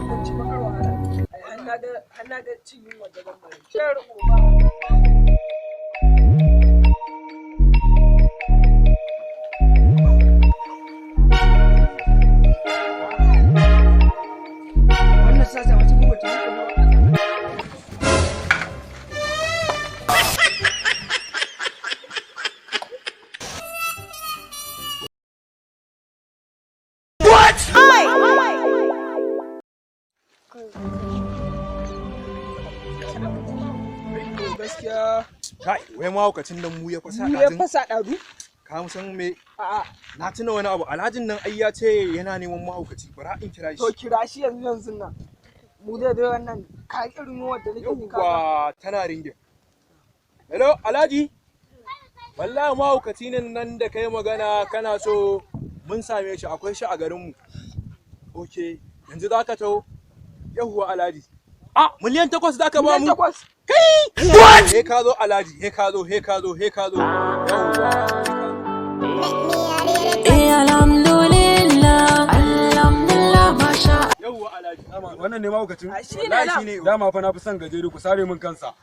Wannan mun ci bakar wahala. Ai har na ga cin yunwa da ban bari. Shar uba. Wannan sasa wata kuma ta yi. Gaskiya. Kai, wai mahaukacin nan mu ya fasa Ni ya ɗazun. fasa ɗazu? Ka san me? A'a. Na tuna wani abu. Alhajin nan ai ya ce yana neman mahaukaci. Bara in kira To shi. kira shi yanzu yanzu nan. Mu dai dai wannan ka irin yunwar da nake ji ka. Yawwa, tana ringin. Hello, Alhaji. Wallahi mahaukaci ne nan da kai magana kana so mun same shi, akwai shi a garinmu. Ok, yanzu za ka taho? Yawwa, Alhaji. Ah, miliyan 8 za ka ba Miliyan mu? 8. Kai! He ka zo, Alhaji, he ka zo, he ka zo, he ka zo. Yawwa. Eh, alhamdulillah, alhamdulillah, masha. Yawwa, Alhaji. Wannan ne mahaukacin? A shi ne Wallahi nan. shi ne. Dama fa na fi son gajere, ku sare min kansa.